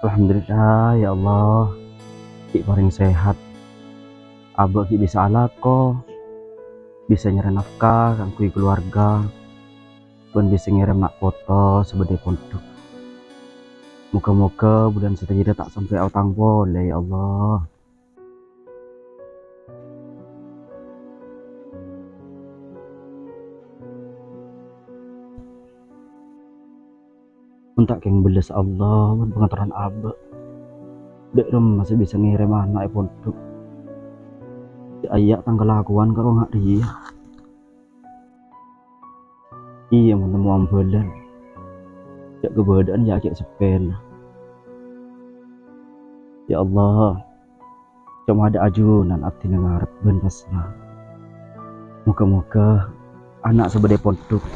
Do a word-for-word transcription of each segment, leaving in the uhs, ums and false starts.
Alhamdulillah, ya Allah, ghi' parèng sehat. Abâ' ghi' bisa alako, bisa nyarè nafkah kaangghuy kalowarga, bân bisa ngèrèm na' poto sè bâdâ è pondhuk. Moghâ-moghâ bulân sadhâjâ ta' sampè' aotang polè, ya Allah. Mon ta' kèng bellâs Allah bân pangaterrona abâ', dâ' remma sè bisa ngèrèm ana' è pondhuk. Jhâ' ayya' tang kalakowan karo nga' rèya. Iyâ, mon nemmo ambâlân, jhâ' kabâdâ'ân ya' ghi' seppèna. Ya Allah, coma dâ' ajunan abdhina ngarep bân pasra. Moghâ-moghâ ana' sè bâdâ è pondhuk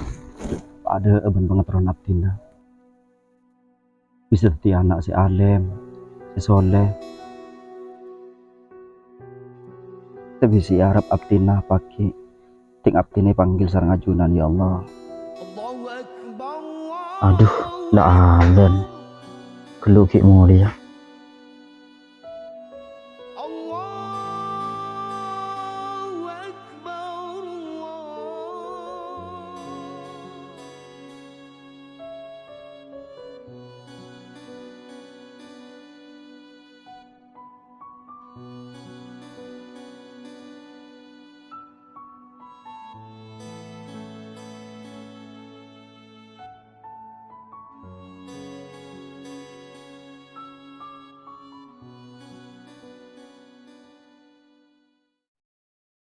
padâ'â bân pangaterrona abdhina. Bisa dhâddhi ana' sè alèm, sè soleh, sè bisa arep abdhina paghi', dhing abdhina èpanggil sareng ajunan, ya Allah. Adhu, la' azan. Ghâllu ghi' molèya.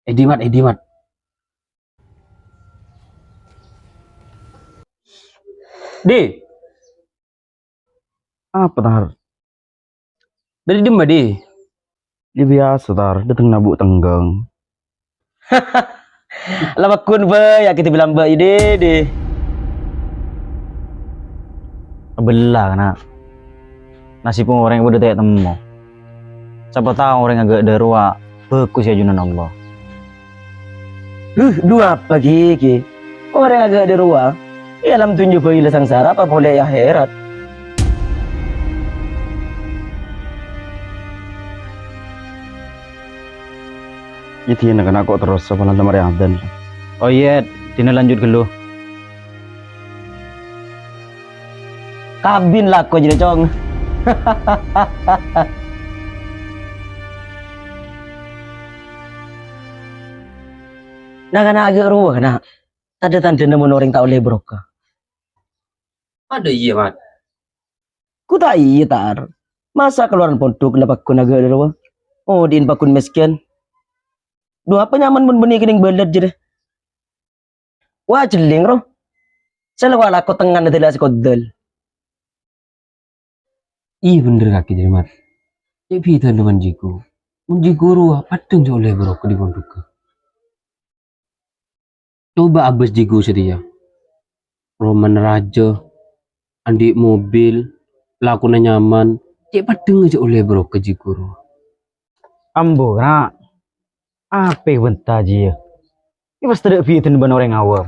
Èdhi, Mat, èdhi, Mat. Di. Apa, Tar? Dâri dimma, Di? Yâ, biyasa, Tar, dâteng nabu' tengghâng. La pagghun bâi, ya' kita bilang bâi, Di, Di. Bella, kana'. Nasib orèng padâ ta' ètemmo. Sapa tao orèng aghâdhâ rowa bhâghus è ajunan Allah. Huh, dhu apa ghi, ghi? Orèng aghâdhâ rowa, è alam dhunnya bhâi la sangsara, apa polè è akhèrat? Iyâ, dina kana' ko' terros, apa nanti marè adzan? Oh iyâ, dina lanjut ghâllu. Kabin lako jârèya, Cong. Na'-kana' aghâdhâ rowa, na'. Tandhâ-tandhâna mon orèng ta' ollè barokah. Adhu iyâ, Mat. Ghu ta' iyâ, Tar. Masa' kalowaran pondhuk la pagghun aghâdhâ rowa? Odi'in pagghun mèskèn. Dhu apa nyaman mon bânnè kennèng bâlât jârèya? Wa, jhelling, ro. Sè la wa lako tengnganna dâlâ sè kodâl. Iyâ bhender kakè jârèya, Mat. Cè' bhidhâna bân jhighung. Mon jhighung rowa, paddhâng jhâ' ollè barokah dâri pondhugghâ. Coba abâs jhighung satèya. Romana rajâ, andi' mobil, lakona nyaman, cè' paddhâng jhâ' ollè barokah jhighung rowa. Ambu, Ra'. Apa bânta jiyâ? Iyâ pas tadâ' bhidhâna bân orèng awam.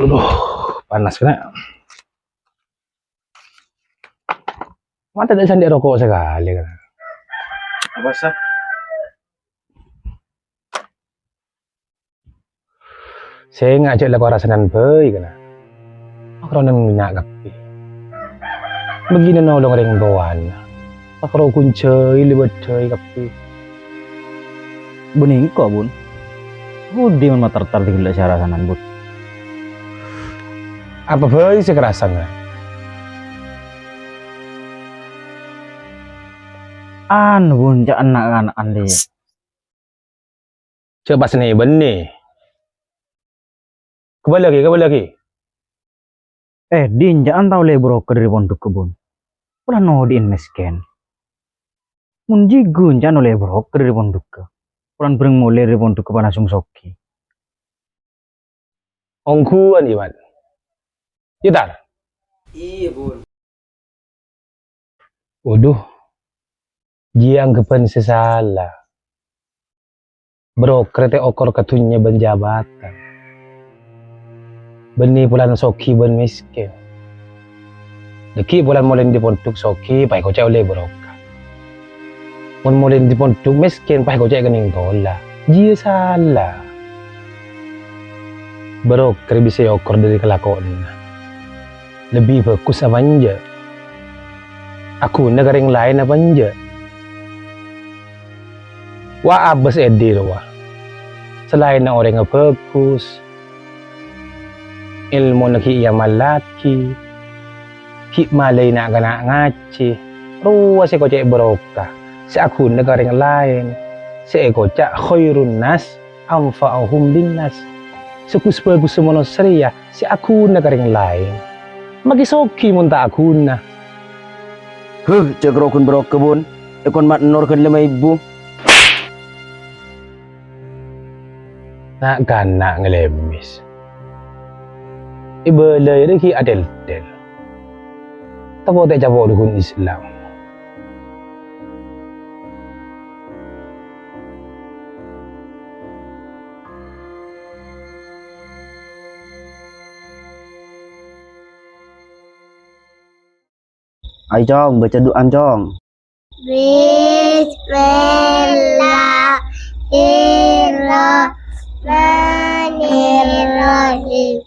Aduh, panas kènè'. Mata dâ' sandhi' roko' sakalè, kan? Apa, Sa? Sènga' jhâ' la karasanan bhâi, kan? Akronan minna' kabbhi. Bâgina nolong rèng towana. Pakaro ghun jhâi lèbât jhâi kabbhi. Bânnè engko', Bun. Budi mon matartar ghellâ' sè arasanan, Bun. Apa bhâi sè karasana? An, Bun, ca'na na'-kana'an, Lè. Jhâ' pas nè-bânnè. Kabâlâ ghi, kabâlâ ghi. Eh, dinja'an ta' ollè barokah dâri pondhugghâ, Bun. Polana odi'in mèskèn. Mon jhighung ca'na ollè barokah dâri pondhugghâ. Polana bhâreng molè dâri pondhugghâ panasong soghi. Ongghuwân, Iwan. Iyâ, Tar? Iyâ, Bun. Wadhu, jiyâ anggheppan sè sala. Bârokah rèya ta' okor ka dhunnya bân jabatan. Bânnè polana soghi bân mèskèn. Dhâggi' polana molè dâri pondhuk soghi, pas èkoca' ollè bârokah. Mon molè dâri pondhuk mèskèn, pas èkoca' kennèng tola'. Jiyâ sala. Bârokah rèya bisa èokor dâri kalakowanna. Lebbi bhâghus apa enjâ'? Aghuna ka orèng laèn apa enjâ'? Wa' abâs èdhi rowa. Salaènna orèngnga bhâghus, èlmona ghi' èamallaghi, ghi' malaè na'-kana' ngajhi, rowa sè èkoca' bârokah, sè aghuna ka orèng laèn, sè èkoca' khairun nas anfa'uhum linnas. Sè ghus-bhâghussa manossa rèya sè aghuna ka orèng laèn. Maghi soghi mon ta' aghuna. Huh, jhâ' ghâroghun bârokah, Bun. Èkon ma' nor ghân lèma èbu. Na'-kana' ngalèmès. Èbâlâi rèya ghi' adhel-dhel. Tako' ta' ècapo' dhughun Islam. Ayo, Cong, baca du'an, Cong. Bismillahirrahmanirrahim.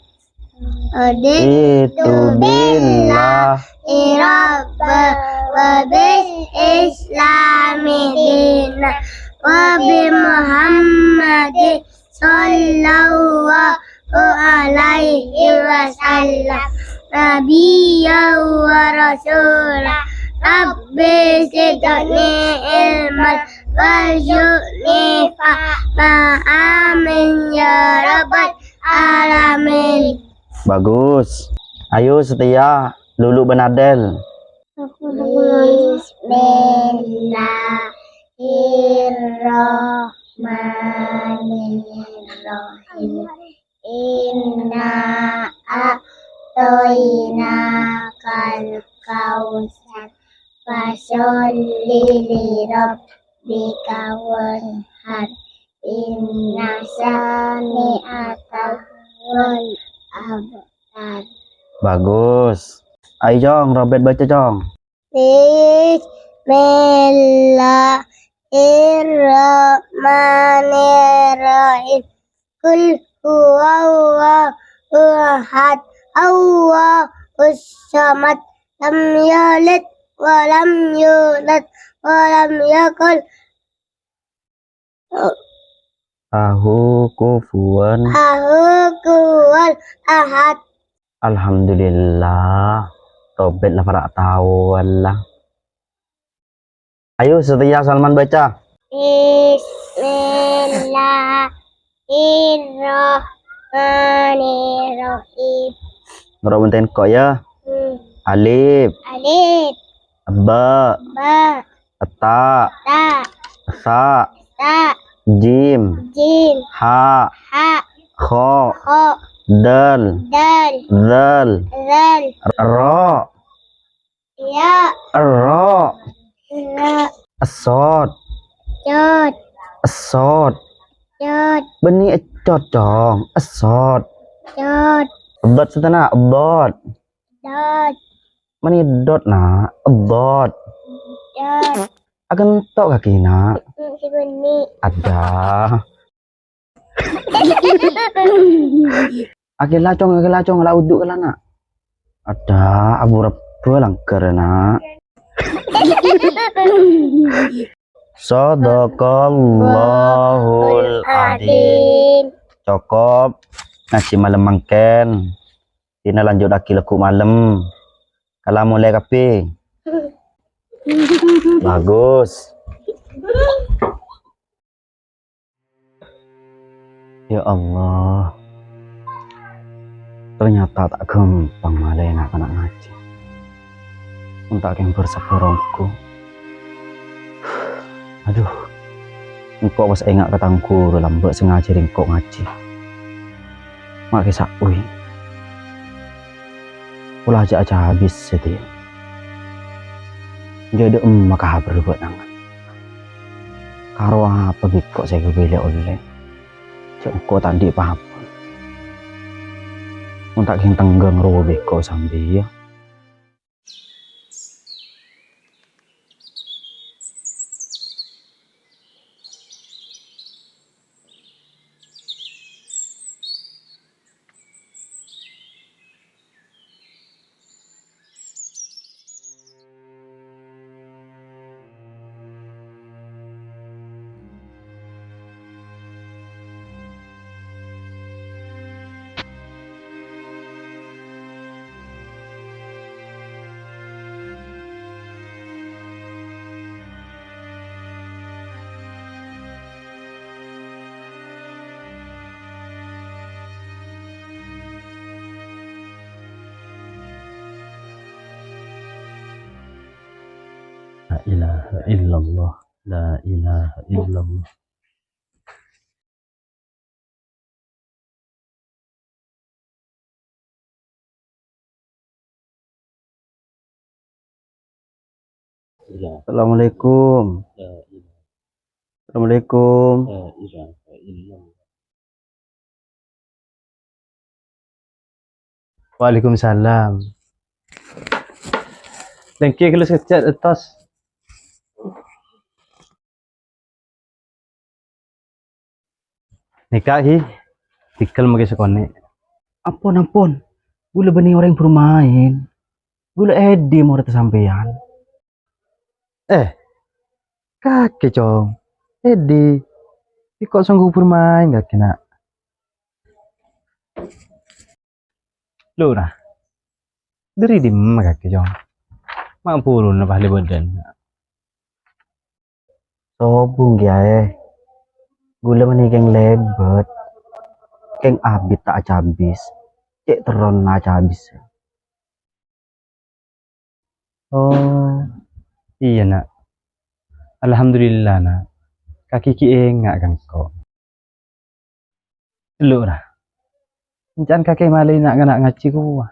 Raditu billahi rabba wa bil islami dina wa bi Muhammadin sallallahu alaihi wasallam nabiyya wa rasula. Rabbi zidni ilman warzuqni fahma. Amin ya rabbal alamin. Bagus. Ayo, Setia, Lulu bân Adel. Bismillahirrahmanirrahim. Inna a'toinakal kautsar. Fasholli li rabbika wanhar. Inna syani'aka huwal abtar. Bagus. Ayo, Cong, Robert baca, Cong. Bismillahirrahmanirrahim. Qul huwallahu ahad, Allahus samad, lam yalid wa lam yulad, wa lam yakul lahu kufuwan. Lahu kufuwan ahad. Alhamdulillah, Robert la para' taowan la. Ayo, Setia Salman baca. Bismillahirrahmanirrahim. Ngoro' bhunten ko' ya. Hmm. Alif. Alif. Ba. Ba. Ta. Ta. Sa. Sa. Jim. Jim. Ha. Ha. Kho. Kho. Dal. Dal. Zal. Zal. Ro. Ya. Ro. Ro. Esot. Cot. Esot. Cot. Bânnè ecot, Cong. Esot. Cot. Ebot satèya, ebot. Dot. Mani dot, Na'. Ebot. Dot. Akento' kakè, Na'. Mm, si bânnè. Ada. Akè lacong, akè lacong, la udhu kala, Na'. Ada, abu rebbhu langgar, Na'. Shadaqallahul adzim. Cokop ngajhi malem mangkèn. Dina lanjutaghi lagghu' malem. Kala molè kabbhi. Bagus. Ya Allah, ternyata ta' ghâmpang malè na'-kana' ngajhi. Mon ta' kèng bâr-sabbhâr ongghu. Adhu, engko' pas enga' ka tang ghuru lambâ' sè ngajhâri engko' ngajhi. Ma' kè sawi. Pola jhâ' ajhâbis sè dhiyâ. Jhâ' dâ' emma kabhâr bâ'na. Karo apa bi' engko' sè èkabâli ollè? Jhâ' engko' ta' andi' pa-apa. Mon ta' ghun tengghâ rowa bi' engko' sampèyan. La ilaha illallah, la ilaha illallah. Assalamualaikum. Assalamualaikum. Waalaikumsalam. Lèngghi ghellâ' sakejjhâ', Tos. Nèka, Hi, tèghâl makè sakonè'. Ampon, ampon. Ghulâ bânnè orèng bhuru maèn. Ghulâ Edi, morèdda sampèyan. Eh, kakè, Cong. Edi. Engko' songgu bhuru maèn kakè, Na'. Lora. Dâri dimma kakè, Cong? Ma' bhuruna pahalè bâdân. Sobung, Kèyaè. Ghulâ mènè kèng lèbât. Kèng abit ta' acabis. Cè' terrona acabis. Oh, iyâ, Na'. Alhamdulillah, Na'. Kakè ghi' enga' ka engko'. Lora. Ènca'na kakè malè na'-kana' ngajhi kowa.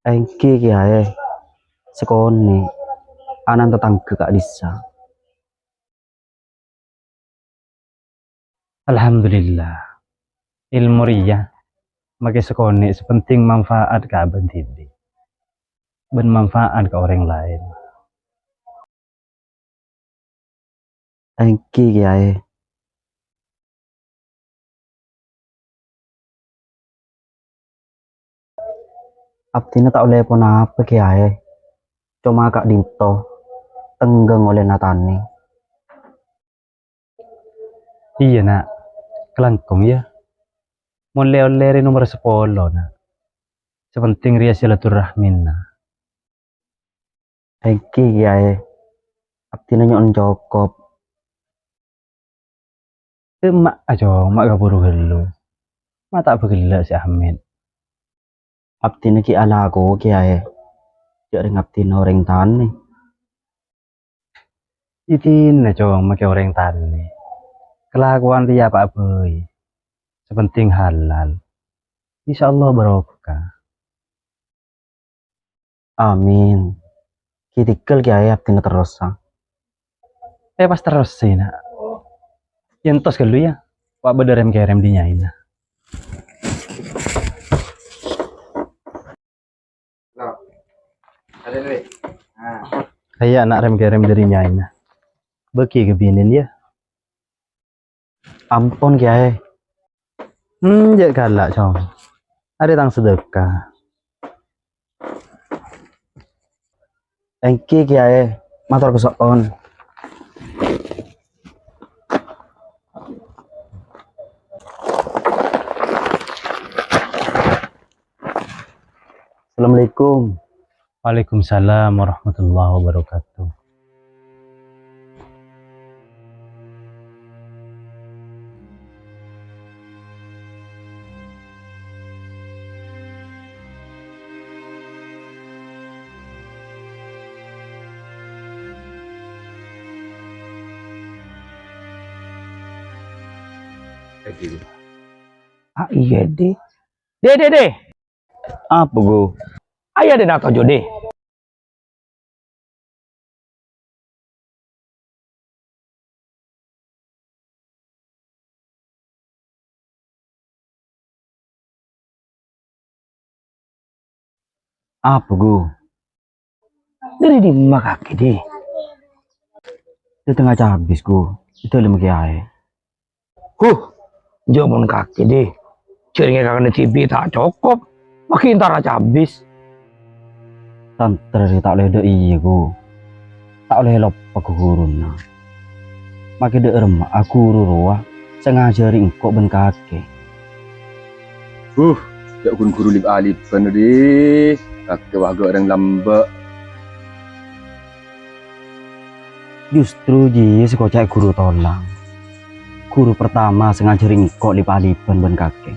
Èngghi, Kèyaè. Sakonè', ana' tatangghâ ka'dissa'. Alhamdulillah. Èlmo rèya makè sakonè' sè pentèng manfaat ka abâ' dhibi', bân manfaat ka orèng laèn. Èngghi, Kèyaè. Abdhina ta' ollè ponapa, Kèyaè. Coma ka'dinto, tengghâ ollèna tanè. Iyâ, Na'. Kalangkong, yâ. Mon lè-ollè rè nomer sapolo, Na'. Sè pentèng rèya silaturrahmina. Èngghi, Kèyaè. Abdhina nyo'on cokop. Emma', Cong, ma' kabhuru ghâllu. Ma' ta' bâghellâ' sè Ahmed. Abdhina ghi' alako, Kèyaè. Jhâ' rèng abdhina orèng tanè. Idina, Cong, makè orèng tanè. Kalakowan rèya apa'a bhâi. Sè pentèng halal. Insyaallah barokah. Amin. Ghi' tèghâl, Kèyaè, abdhina terrosa. Eh, pas terros sè, Na'. Yâ entos ghâllu, yâ. Wa' bâdâ rèm-kèrèm dâri nyaèna. Iyâ, Na', rèm-kèrèm dâri nyaèna. Bâgi ka binèn, yâ. Ampon, Kèyaè. Hmm, jhâ' ghâlâ', Cong. Arèya tang sadhâka. Èngghi, Kèyaè. Mator kaso'on. Assalamualaikum. Waalaikumsalam warahmatullahi wabarakatuh. Ah, iyâ, Dè. Dè, Dè, Dè. Apa, Gu? Ayo, Dè, natojo, Dè. Apa, Gu? Dâri dimma kakè, Di? Dâteng acabis, Gu. È dâlemma kèyaè. Huh, jhâ' mon kakè, Di. Jhâ' rèngngè kakèna dhibi' ta' cokop. Maghi entar acabis. Tantra rè ta' ollè dâ' iyâ, Gu. Ta' ollè loppa ka ghuruna. Makè dâ' remma'a ghuru rowa sè ngajhâri engko' bân kakè. Huh, jhâ' ghun ghuru lip-alipan, Di. Kakè wah ghâ' orèng lambâ'. Justru jiyâ sè koca'è ghuru tolang. Ghuru pertama sè ngajhâri engko' lip-alipan bân kakè.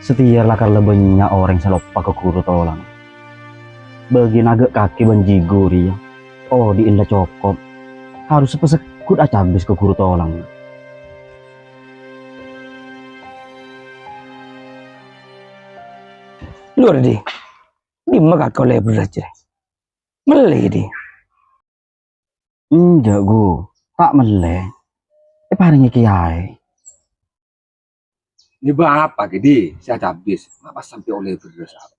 Satèya la karla bânnya' orèng sè loppa ka ghuru tolang. Bâgiyân aghâ' kakè bân Jigo rèya, odi'na la cokop. Harus èpasegghut acabis ka ghuru tolang. Lur, Di. Dimma kakè ollè bherrâs, jârèya? Mellè, Di? Enjâ', Gu. Ta' mellè. Èparèngè kèyaè. Ngibâ apa, Ghi, Di, sè acabis? Ma' pas sampè' ollè bherrâs apa?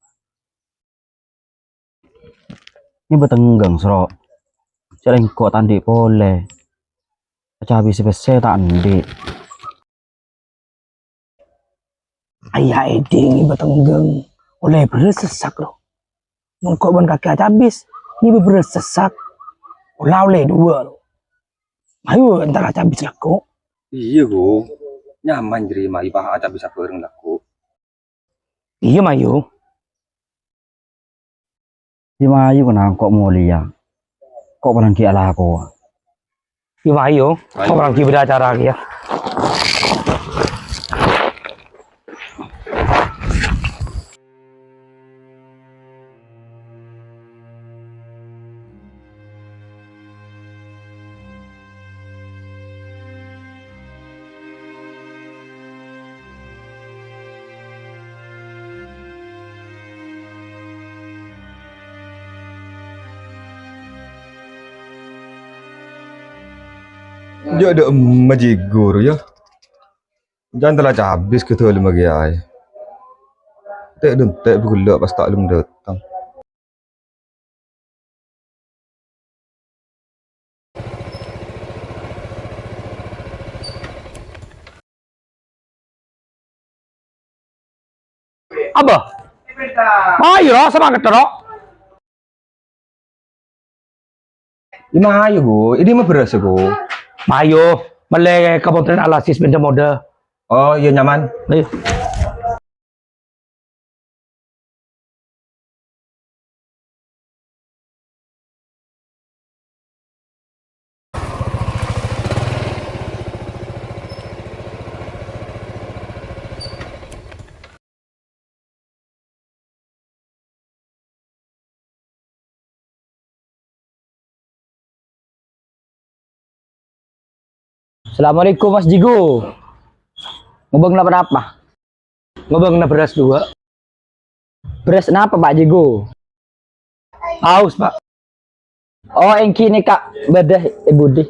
Ngibâ tengghâng, Sro. Jhâ' rèng engko' ta' andi' polè. Acabis pèssè ta' andi'. Ayah èdhing ngibâ tengghâng, ollè bherrâs sè sèsak, lo. Mon engko' bân kakè acabis, ngibâ bherrâs sè sèsak, ollè ollè duwâ', lo. Mayu entar acabis lagghu'. Iyâ, Gu. Nyaman jârèya mayu pas acabis abhâreng lagghu'. Iyâ, mayu. Yâ mayu kennèng ko' molèya. Ko' palanggi alakowa. Yâ mayu, ko' palanggi bâdâ acara kèya. Jâ' dâ' emma Jigo, yâ. Jân tella cabis ka dâlemma kèyaè. Tè'-dântè' bâ ghellâ' pas ta' lem dâteng. Abâ. Mayu, Ro, semangat, Ro. Yâ mayu, Gu. È dimma bherrâs, Gu? Mayu, mellè ka Pontren Alasis bendâ modâ. Oh, iyâ, nyaman. Ayo. Assalamualaikum, Mas Jigo. Ngobâng napa-napa? Ngobâng na bherrâs duwâ'. Bherrâs napa, Pak Jigo? Paos, Pak. Oh, èngghi nèka bâdâ è budi.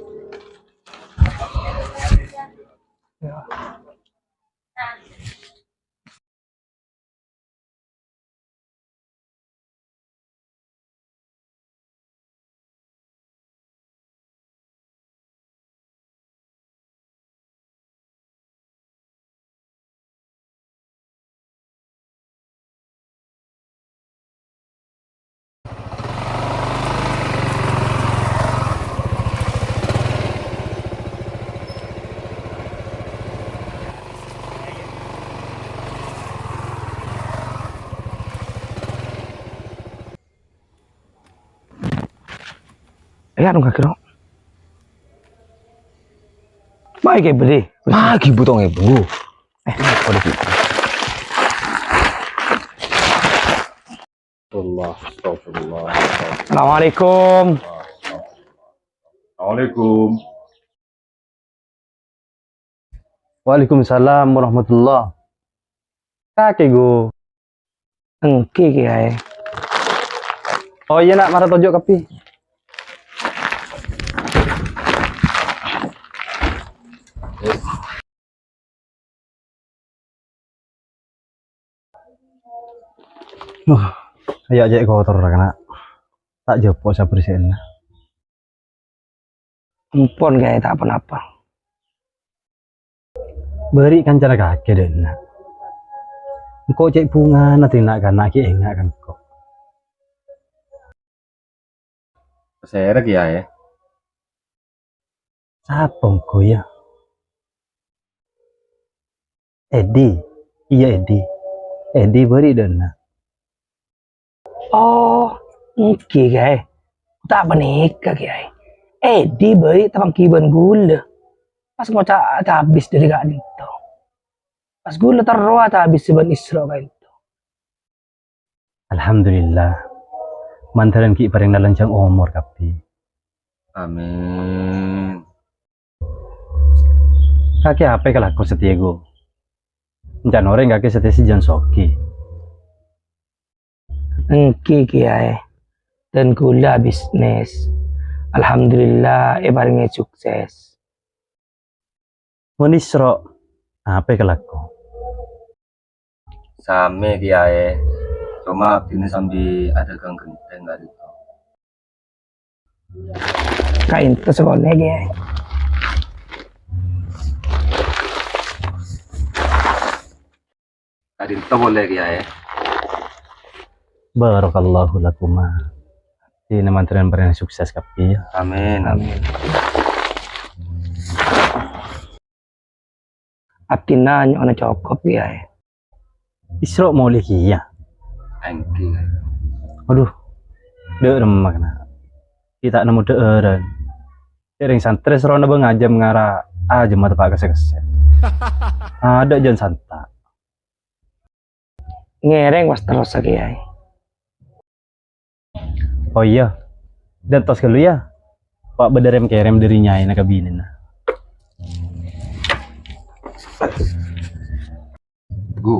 Iyâ, dong, kakè, Ro. Mayu, Ki, budi. Mayu, Ki, butong, Ki, bu. Eh, waduh, Ki. Astagfirullah, astagfirullah, astagfirullah. Assalamualaikum. Assalamualaikum. Waalaikumsalam warahmatullah. Kakè, Gu. Èngghi, Kèyaè. Oh iyâ, Na', mara toju' kabbhi. Duh, ayo cè' kotor, kana'. Ta' jhâpo' sabhersi'na. Empon, Kèyaè, ta' ponapa. Bâri' kancana kakè, dâ' enna'. Engko' cè' bhungana dina' kana' ghi' enga' ka engko'. Pasèra, Kèyaè? Sapa engko', yâ? Edi. Iyâ, Edi. Edi bâri' dâ' enna'. Oh, èngghi, Kèyaè. Ta' panèka, Kèyaè. Edi bâri' tapanggi bân ghulâ. Pas ngoca' abis dâri ka'dinto. Pas ghulâ terro abis bân Isra' ka'dinto. Alhamdulillah. Mandhârân ghi' parèngana lanjhâng omor kabbhi. Amin. Kakè apa kalako satèya, Gu? Èncana orèng kakè satèya sè jân soghi. Èngghi, Kèyaè. Dân ghulâ bisnis. Alhamdulillah, èparèngè sukses. Mon Isra', apa kalako? Samè, Kèyaè. Coma abdhina sambi adhâghâng ghentèng ka'dinto. Ka'dinto sakonè', Kèyaè. Ka'dinto polè, Kèyaè. Barakallahu lakuma. Dina mandhârân parèngana sukses kabbhi, yâ. Amin. Amin. Abdhina nyo'ona cokop, Kèyaè. Isra' molè kèya. Èngghi. Adhu, dâ' remma kana'. Ghi' ta' nemmo dhâ'ârân. Orèng santrè serrona bâ ngajâm ngara ajâm mateppa' kèssè-kèssè. Adâ' jân santa'. Ngèrèng pas terrosa, Kèyaè. Oh iyâ, dântos ghâllu yâ. Pa' bâdâ rèm-kèrèm dâri nyaèna ka binèna. Gu,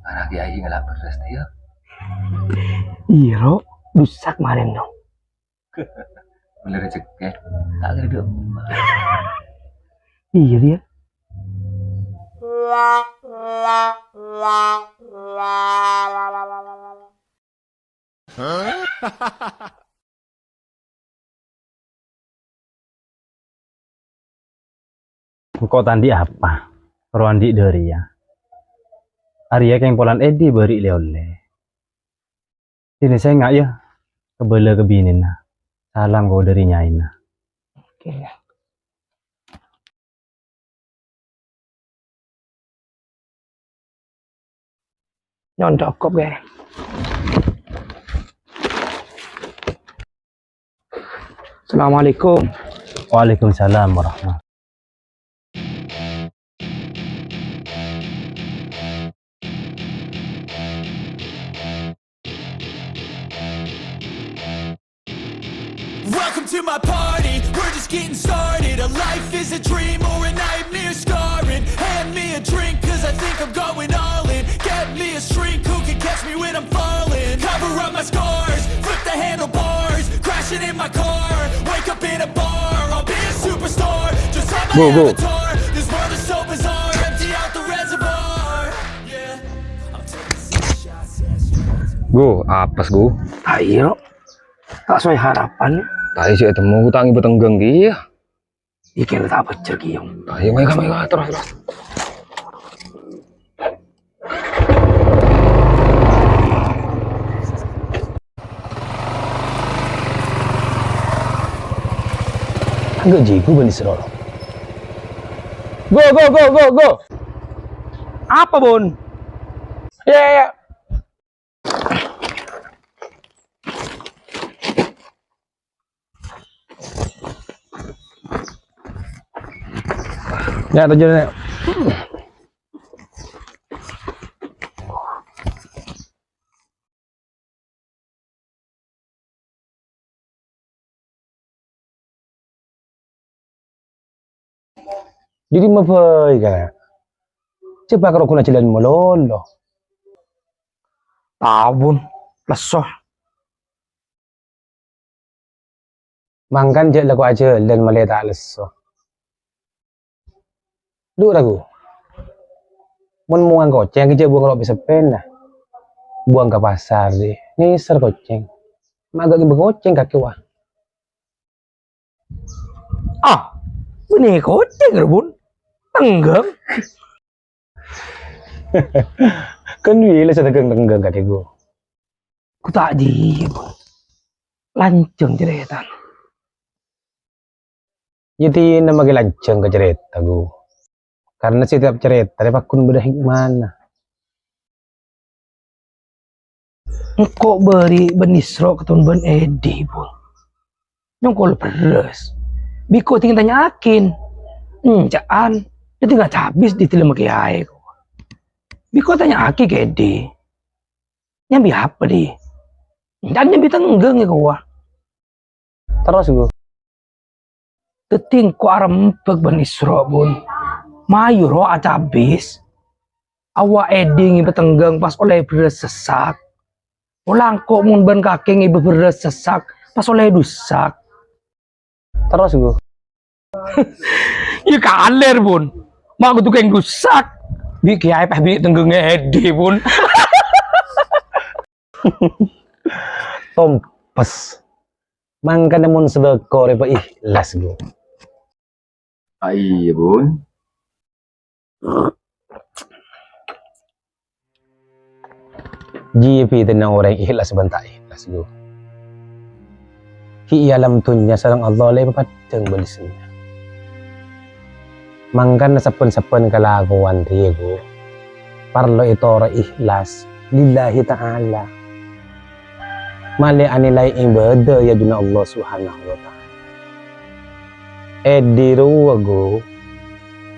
ana' Kèyaè ngala' bherrâs, yâ. Iyâ, Ro. Dusak marèn, no. Bener rejhekkè, ta' kèra dâ' emma. Iyâ, yâ. Engko' ta' andi' apa, terro andi' dâriyâ. Arèya kèng polana Edi bâri' lè-ollè. Dinah sènga', yâ, kabâlâ ka binèna. Salam ko dâri nyaèna. Oke, yâ. Nyo'on cokop, yâ. Assalamualaikum. Waalaikumsalam warahmatullahi. Welcome to my party, we're just getting started. A life is a dream or a nightmare scarring. Hand me a drink, 'cause I think I'm going all in. Get me a shrink who can catch me when I'm falling. Cover up my scars, flip the handlebars, crashing in my car. Wake up in a bar, I'll be a superstar. Just on my Go, go. Avatar, this world is so bizarre, empty out the reservoir. Yeah, I'm taking six shots, yeah, six shots. Gu, apes, Gu. Ayo. Ta' soy harapan. Ta' isi temmo, ku ta' ngibâ tengghâng kèya. Iki la ta' bhâjjhâr kèya. Ta' ayo, ayo, ayo, terus, terus. Enggak jigu bani serolo. Go, go, go, go, go. Apa, Bun? Ya, ya, ya. Ya, tujuh nih. Jadi mabâi kana'. Coba karo guna jalan malolo. Tawon, lesso. Mangkan jhâ' lako ajhâlân malè ta' lesso. Dhu, ragu. Mon mongan kocèng, jhâ' buwâng ro' pèssèna. Buwâng ka pasar, Di. Nèser kocèng. Ma' ghâ' ngibâ kocèng kakè, wa. Ah, bânnè kocèng, Rebun. Tèngghâng. Kan wi la sè tèngghâng-tèngghâng kakè, Gu. Ku ta' jiyâ, Bun. Lanjhâng carètana. Yâ, dinah makè lanjhâng ka carèta, Gu. Karna setiap carèta rè pagghun bâdâ hikmana. Engko' bâri' bân Isra' katon bân Edi, Bun. Nyongkol bherrâs. Bi' engko' tèngghâ tanya'aghi. Enca'an, dâ' tèngghâ cabis dâri dâlemma kèyaè. Bi' engko' tanya'aghi ka Edi. Nyambi apa, Di? Enca'an nyambi tèngghâng, èkowa. Terros, Gu? Dâddhi engko' arembhâk bân Isra', Bun. Mayu ro acabis. Awwa' Edi ngibâ tèngghâng pas ollè bherrâs sèsak. Pola engko' mon bân kakè ngibâ bherrâs sèsak pas ollè dhusak. Terros, Gu? Yâ kalèr, Bun. Ma' kodhu kèng dhusak. Bi' kèyaè pas bi' tèngghângngè Edi, Bun. Tompes. Mangkana mon sedekah rè pa ihlas, Gu. Ah, iyâ, Bun. Jiyâ bhidhâna orèng ihlas bân ta' ihlas, Gu. Ghi' è alam dhunnya sareng Allah la èpapaddhâng bâlessâna. Mangkana sabbhân-sabbhân kalakowan rèya, Gu, parlo ètoro' ihlas lillahi ta'ala. Malè anilai ibâdâ è adhunna Allah Subhanahu wa Ta'ala. Edi rowa, Gu,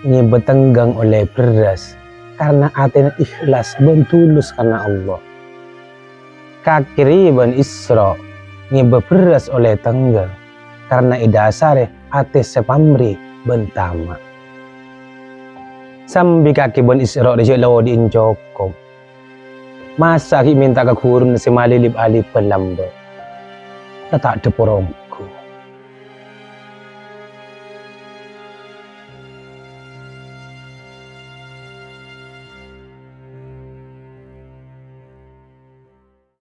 ngibâ tèngghâng ollè bherrâs karna atèna ihlas bân tulus karna Allah. Kakè rèya bân Isra' ngibâ bherrâs ollè tèngghâng karna èdhâsarè atè sè pamrè bân tama'. Sambi kakè bân Isra' rèya jhâ' la odi'in cokop. Masa' ghi' mènta ka ghuruna sè malè lip-alipan lambâ'? La ta' dhâ' porong.